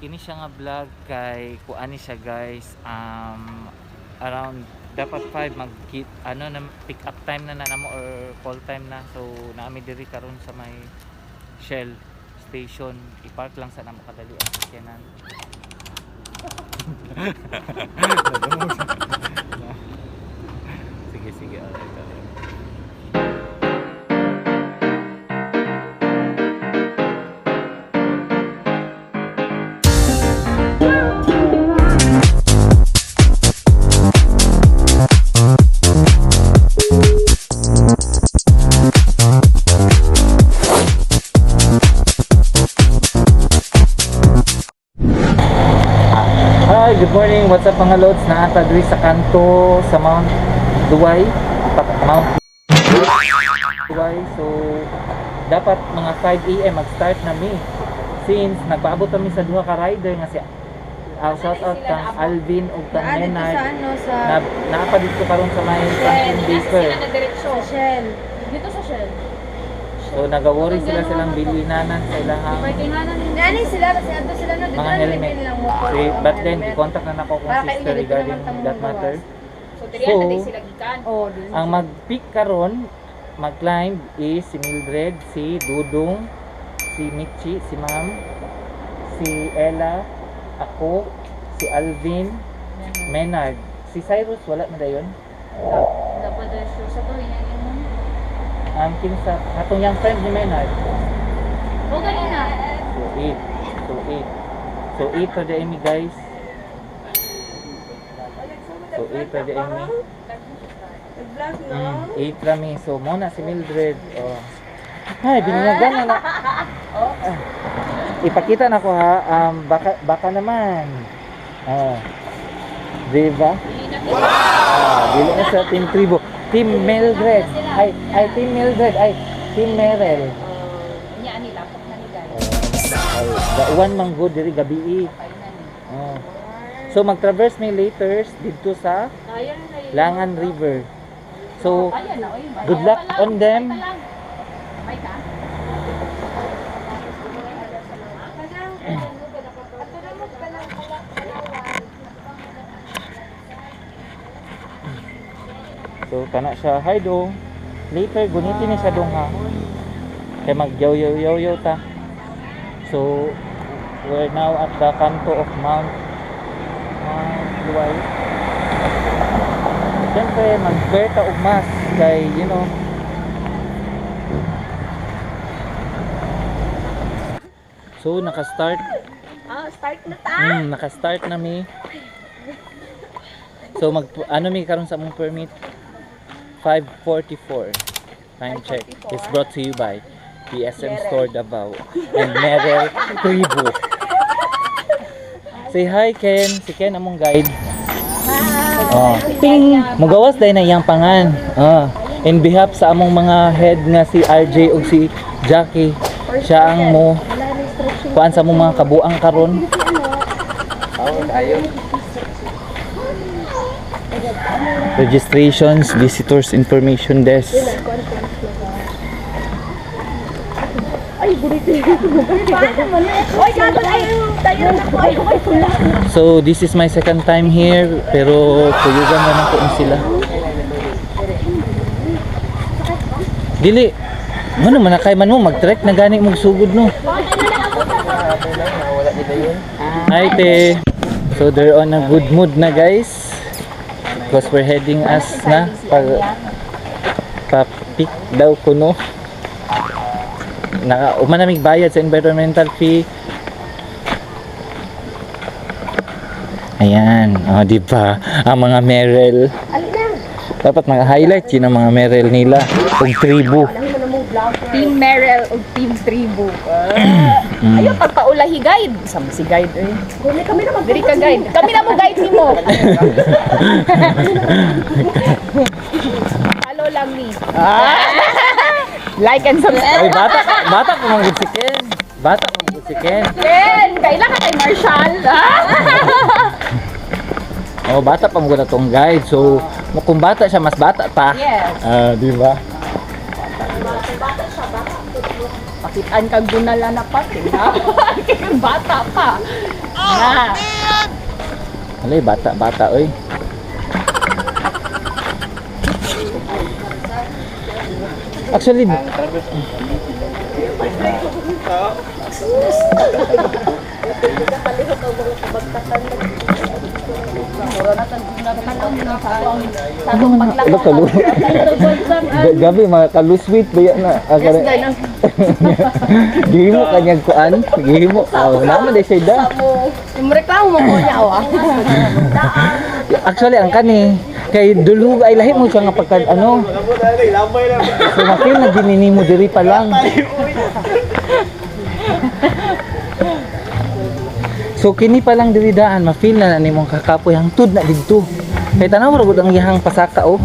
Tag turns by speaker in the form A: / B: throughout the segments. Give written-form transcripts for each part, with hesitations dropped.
A: Kini siya nga vlog kay kuani siya, guys, around dapat 5 mag ano na, pick up time na na namo or call time na. So naami diri karon sa may Shell station. I-park lang sa namo kadali ang sakyanan. Sige, sige, alright. Hi, good morning. What's up, mga lods? Naata diri sa kanto sa Mount Duway. Mount Duway. So, dapat mga 5 a.m. mag-start na mi. Since nagpaabot kami sa duha ka rider nga si shout out kang Alvin ug kang
B: Naa dito
A: Menard.
B: sa ano, sa
A: Na naa pa dito karon sa may Franklin Baker.
B: Sa Shell.
C: Dito sa Shell.
A: So nagaworry sila silang bilinanan sa ilahang
B: Naani sila kasi adto sila no dito
A: mga
B: na
A: helmet.
B: nilang motor.
A: So,
B: o
A: but then,
B: helmet.
A: i-contact na nako kung
B: Para kay
A: sister
B: dito naman
A: regarding
B: tamo
A: that matter.
C: So, diri
A: So,
C: na day sila gikan.
B: Oh, di.
A: Ang mag-pick karon, mag-climb is si Mildred, si Dudong, si Michi, si Ma'am, si Ella, ako, si Alvin, Menard. Si Cyrus, wala na dayon.
C: Dapat daw siya sa to yan yun.
A: Ang kinsa, katong yung friend ni Menard.
C: O ganina.
A: So, 8. So, 8. So, 8 for the Amy, guys. So, 8 for the Amy.
B: Nag-vlog no?
A: 8 rami. So, muna si Mildred. Oh. Ay, binyagan na na. Ah. Ipakita na ko ha. Baka, baka naman. Ah. Diba? Wow! Ah, dili na sa Team Tribo. Team Mildred. Ay, ay, Team Mildred. Ay, Team Merel.
C: Nya ani lapok na ni guys.
A: Ay, gauwan man good diri gabi.
C: Kay na ni.
A: Oh. So mag-traverse may laters didto sa
C: Kaya na yun.
A: Langan River. So
C: Kaya na oy.
A: good luck on them.
C: May ka.
A: So kana siya, hi dong. Later gunitin ni siya dong ha. Kay magyaw yaw yaw yaw ta. So we're now at the kanto of Mount Luay. Siyempre, mag-wear ta og mask kay. So naka-start
B: Ah, start na ta.
A: Naka-start na mi. So mag ano mi karon sa among permit? 5:44. Time check. It's brought to you by PSM Store Davao and Merel Tribu. Say hi, Ken. Si Ken among guide. Oh. Ting! Mugawas dahil na iyang pangan. Ah. In behalf sa among mga head nga si RJ ug si Jackie, siya ang mo kuan sa among mga kabuang karon. Registrations, visitors information desk.
B: Oy, gato ay tayo na ko ay ko pula.
A: So this is my second time here, pero kuyugan na lang ko ni sila. Dili, ano man nakay man mo mag-trek na gani mong sugod no. Hi te. So they're on a good mood na, guys. Because we're heading us na pag pa-pick daw kuno. Naka umanamig bayad sa environmental fee. Ayan, oh, di ba? Ang mga Merel. Dapat mga highlight yun ang mga Merel nila. Ug tribo.
C: Team Merel o Team Tribu. Ayaw pagpaulahi guide. Sama si guide eh.
B: Kami na mag
C: Diri ka guide. Kami na mo guide nimo. Follow lang ni. Like and subscribe.
A: Ay, bata, bata pa man gud si Ken. Bata pa man gud si Ken.
C: Ken, kaila ka kay Marshall.
A: Oh, bata pa man gud atong guide. So, kung bata siya, mas bata pa.
C: Yes.
A: Ah, di ba?
C: Makitaan kag bunala na pati, ha? Kay bata pa. Na.
A: Alay, bata, bata, oy. Actually,
C: Sa atong
A: Ano
C: paglakaw.
A: Gabi, mga kaluswit ba yan na? Ah, Gihimo kanyang kuan, gihimo. Oh, naman day siya da.
B: Yung reklamo mo ko niya, ah.
A: Actually, ang kani kay dulhug ay lahi mo siya nga pagka ano. So mapil na ginini mo diri pa lang. So kini pa lang diri daan, ma-feel na na nimong kakapoy hangtod na didto. Kay tanaw ra gud ang iyang pasaka oh.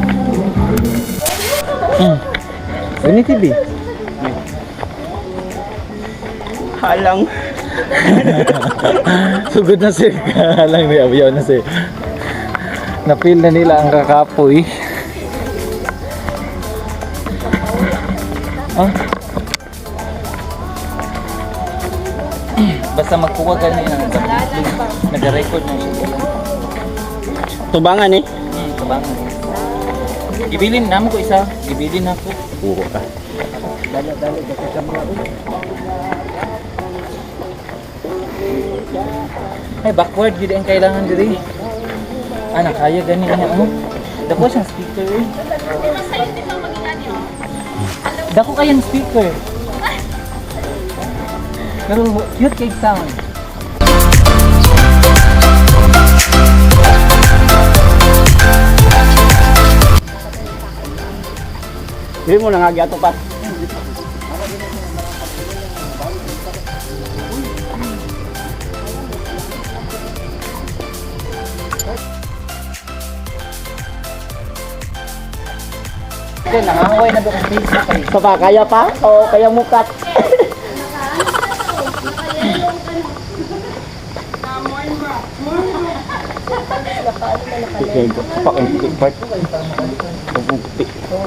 A: Ini TV.
D: Halang.
A: Sugod na sir. Lang ni abiyaw na sir. Na-feel na nila ang kakapoy. Ah. Basta magkuha gani ang nag-record na siya.
D: Tubangan eh.
A: Kabangan. Gibilin namo ko isa, gibilin ako.
D: Oo ka.
A: Ay, backward yun ang kailangan diri. Ah, nakaya gani niya oh. Dako siyang speaker eh. Dako kayang speaker. Pero cute kay sound.
D: Hindi mo na nga gyato pa.
A: Kaya nangangaway na ba kung Facebook ay.
D: Pa pa, kaya pa? O kaya mukat?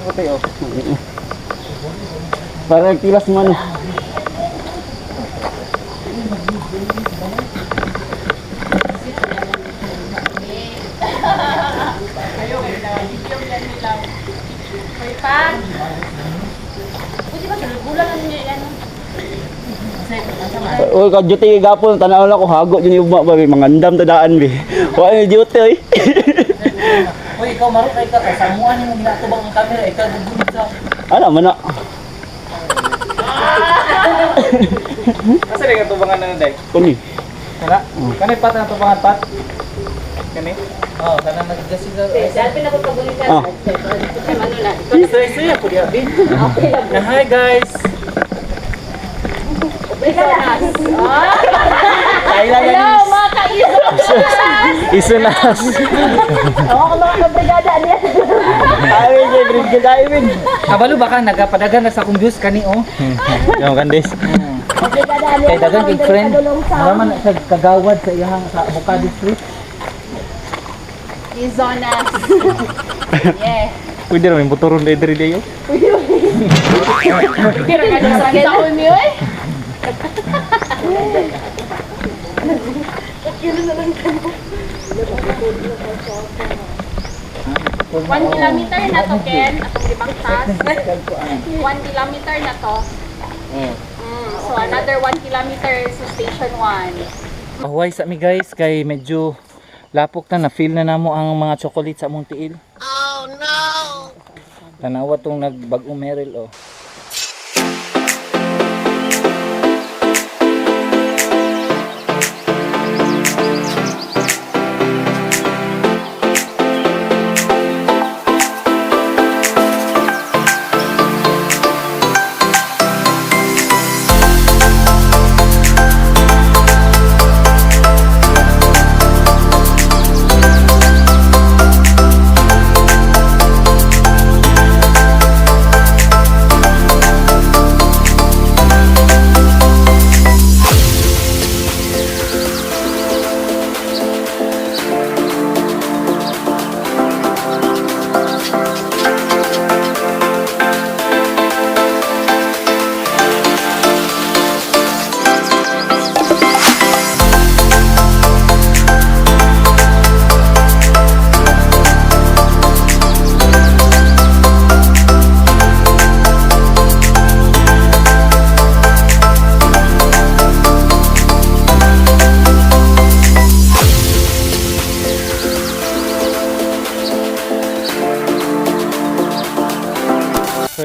A: Puti oh.
D: Para nagtilas mo ano.
C: Pag. Pwede ba gulang niya yan?
D: Uy, ka duty gapon tanaw na ko hago jud yung ba mangandam tadaan bi. Wa ni duty oy.
A: Uy, ikaw marukay ka kay samuan nimo ginatubang ang camera, ikaw gugunit sa.
D: Ana man na.
A: Asa rin katubangan na day?
D: Kuni.
A: Kana? Kani pat ang tubangan pat? Kani? Oh, kana nagdasi sa.
D: Ah.
A: Isay-isay ako diha, bin. Na hi guys.
C: Hello, mga kaiso!
A: Isunas.
B: Ako ka mga kabrigada, ano yan?
D: Ay, jay driving.
A: Kabalo baka nagapadagan na sa akong views kani oh.
D: Yung kandis.
B: Kabrigada, ano
A: Kay
B: yan?
A: dagan kay friend.
B: Kadulong sa-
A: Mura man na siya kagawad sa iyang sa Avocado Street.
C: Izonas. Yeah.
D: Pwede ra may motoron diri diri.
C: Pero ka na sa niyo eh. 1 kilometer na to, Ken. Atong limang task. 1 kilometer na to. So another 1 kilometer sa station 1.
A: Ahuay sa mi guys kay medyo lapok na na feel na namo ang mga chocolate sa among tiil. Oh no. Tanawa tong nagbag-ong Merel oh.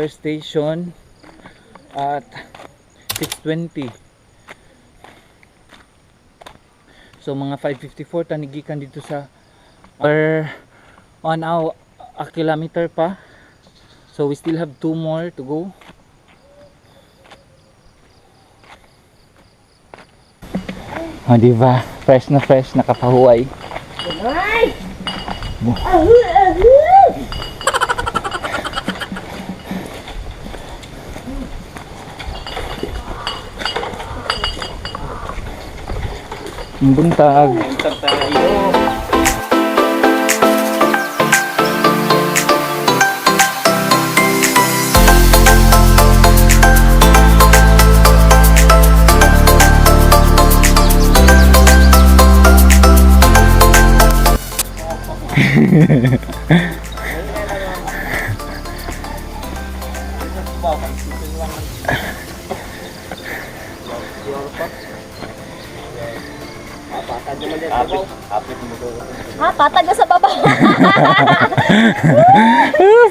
A: first station at 6:20. So mga 5:54 tanigikan dito sa or on our a kilometer pa. So we still have two more to go. Oh, di ba? Fresh na fresh, nakapahuway.
B: Ay! Ahu, ahu!
A: Ang buntag.
B: Ha, patag na sa baba.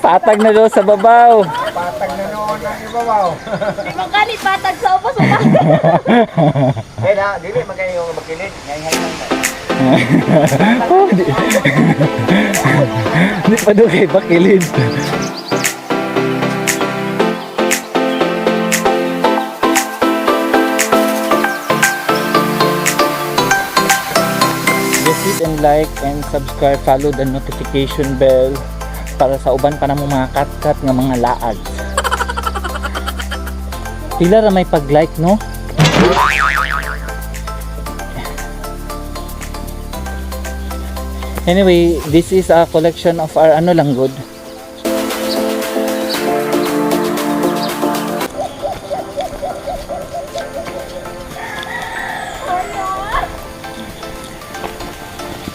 A: Patag na daw sa babaw.
B: Di man kanit patag sa ubos. Wala.
E: Kaya na, dili man kayo makilid. Ngay ngay lang.
A: Oh, di, di pa daw kay bakilid. Just hit and like and subscribe, follow the notification bell para sa uban pa namo mga kat-kat nga mga laag. Pila ra may pag-like, no? Anyway, this is a collection of our ano lang good.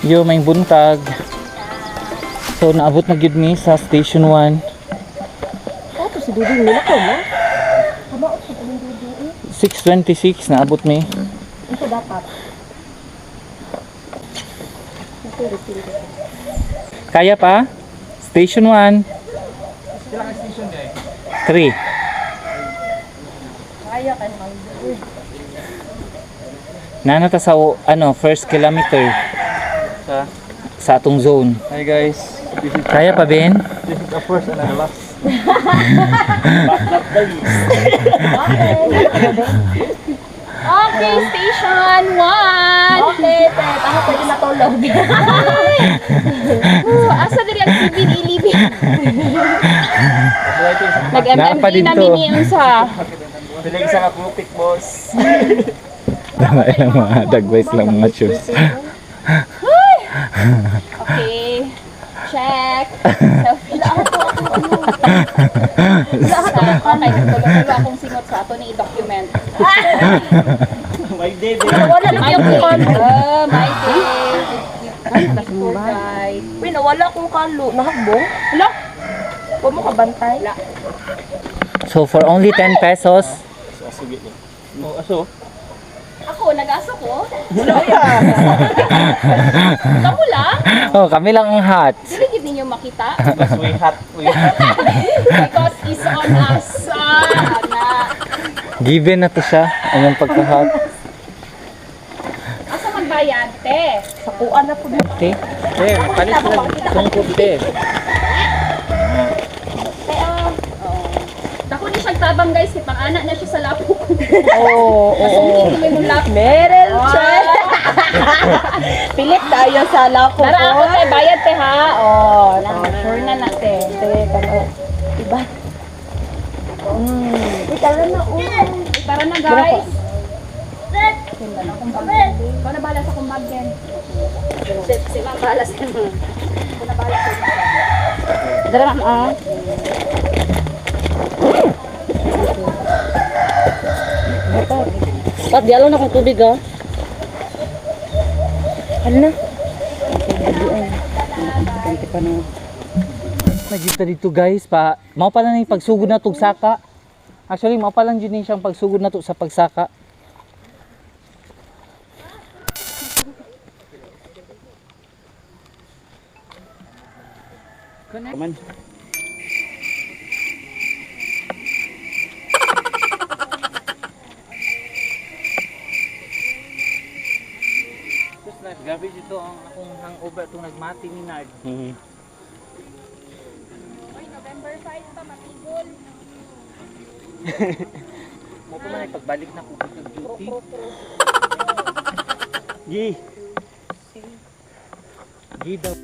A: Yo, may buntag. So, naabot na gyud mi sa Station 1.
B: Ato si Dudong nila ko, no?
A: 6:26 naabot mi.
B: Ito dapat.
A: Kaya pa? Station 1. 3.
B: Kaya kay Mang.
A: Nana ta sa ano, first kilometer
E: Sa
A: sa atong zone.
E: Hi guys. This is
A: Kaya pa, Ben?
E: this is the first and the last.
C: Okay, station 1.
B: Okay, te. Ako pwede matulog.
C: So, asa diri ang 7-Eleven?
A: Naa pa
C: Nag-MMD na
A: dito.
C: mini unsa.
E: Pilig sa kapupik, boss.
A: Dama ilang mga dagway silang mga shoes.
C: Okay. Check. Selfie lang ako. Sa kay tulo akong singot sa ato ni document.
D: My day,
B: Wala na
C: My
B: yung
C: day.
B: kalo.
C: Oh, my day. Tour guide.
B: Uy, nawala akong kalo. Nahakbong?
C: Hala.
B: Huwag mo kabantay.
A: So for only 10 pesos,
E: Oh, aso.
C: Ako, nag-aso ko. Kamu lang?
A: oh, kami lang ang hot.
C: Dili gid ninyo makita
E: Mas we hot, we hot.
C: because it's on us. Ah, na.
A: Given na to siya, ang pagka-hot.
C: Asa man bayad, te?
B: Sakuan na po.
A: Te, te, palit sila tungkod te.
C: Dako ni siyang tabang guys, kay pang-ana na siya sa lapok.
A: Oo, oo.
C: Hindi mo lapok.
B: Meryl, che! Pilit tayo sa lako
C: Tara ako te, bayad te ha. Oh, na, sure na na te.
B: Te, tama. Diba? Uy, tara na, uy.
C: Tara na guys. Ikaw na bahala sa kumbag din. Si ma'am bahala sa Ikaw na bahala sa
B: Dara na, ah.
F: Pat, di na akong tubig ah.
B: Ano na?
A: Nagita dito guys pa. Mao pala na yung pagsugod na tug saka. Actually, mao pa lang yun siyang pagsugod na to sa pagsaka.
D: Man.
A: God, grabe dito ang akong hangover itong nagmati ni Nard.
C: Oy, November 5 pa matigol.
A: Mo pa man ay pagbalik na ko sa duty.
D: Gi.
A: Gi daw.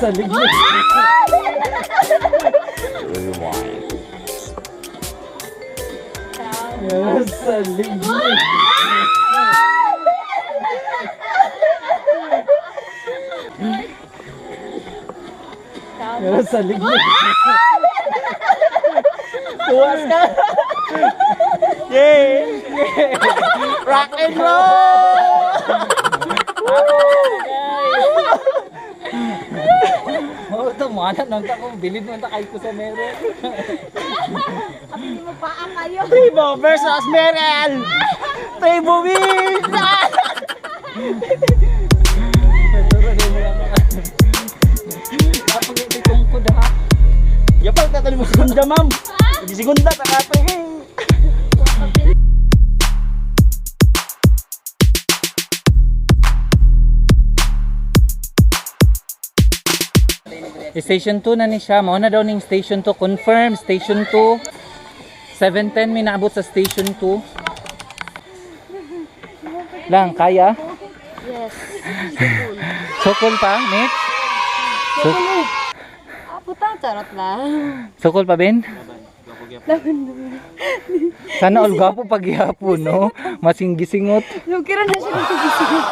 A: Sa ligid. Sa ligid. Sa ligid.
D: Tuwas ka. Yay! Rock and roll!
A: Oh, ito, mga nang ta ko, bilid mo ta kay ko sa meron.
B: Hindi mo paa kayo.
D: Tribo versus Merel! Tribo wins!
A: Kapag ito tungkod ha.
D: Yapal tatanong mo segunda, ma'am. Hindi segunda, takatay.
A: Station 2 na ni siya. Mao na daw ning Station 2. Confirm, Station 2. 7:10 may naabot sa Station 2. Lang, kaya?
B: Yes.
A: Sukol pa, mate?
B: Ah, puta, charot lang.
A: Sukol pa, Ben? Sana all gwapo paghihapon, no? Masinggisingot.
B: Lukira na siya nagsigising.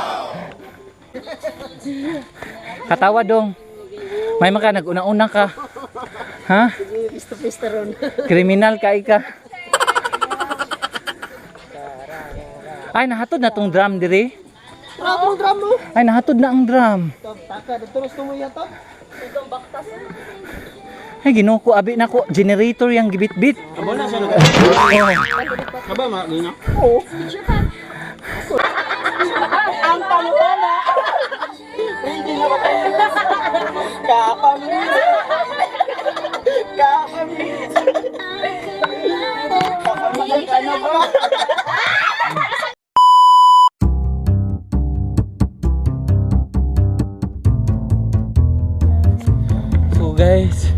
A: Katawa dong. May maka nag-una-una ka. Ha?
B: Pista-pista ron.
A: Kriminal ka ika. Ay, nahatod na tong drum dire.
D: Drum, drum mo.
A: Ay, nahatod na ang drum.
D: Taka, turos mo yata.
A: Ay, Ginoo ko, abi na ko generator yang gibit-bit.
D: Abo na siya.
A: Oh.
D: Aba, ma, gina. Oo. Ang panutana. Hindi na ba kayo? Kapamilya. Kapamilya. Kapamilya ka na ba?
A: So guys,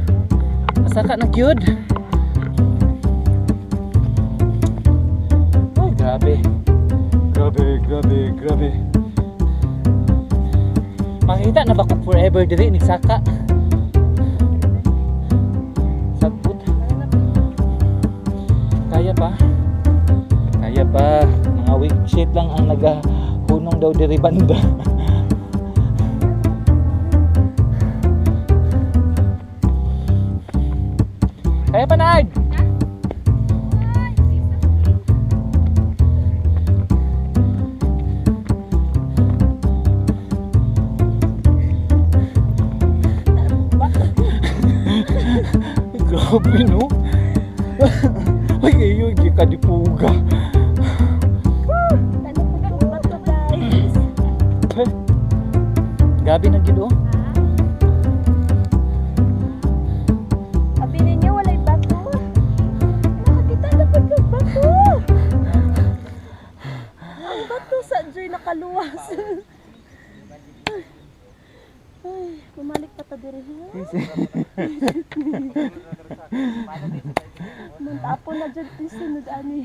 A: asa ka na gyud? Ay, grabe. Grabe, grabe, grabe. Makita na ba ko forever diri nagsaka? Sagbot. Kaya pa. Kaya pa. Mga weak shit lang ang nagahunong daw diri banda. Kaya pa, Nard! Grabe, no? Ay, ayo, hindi ka di puga.
B: Bato, guys.
A: Gabi na gid, oh.
B: Abi ninyo, walay bato. Nakakita na pag bato. Ang bato sa Joy nakaluwas. Ay, bumalik pa ta diri ha. Muntapo na jud ti sunod ani.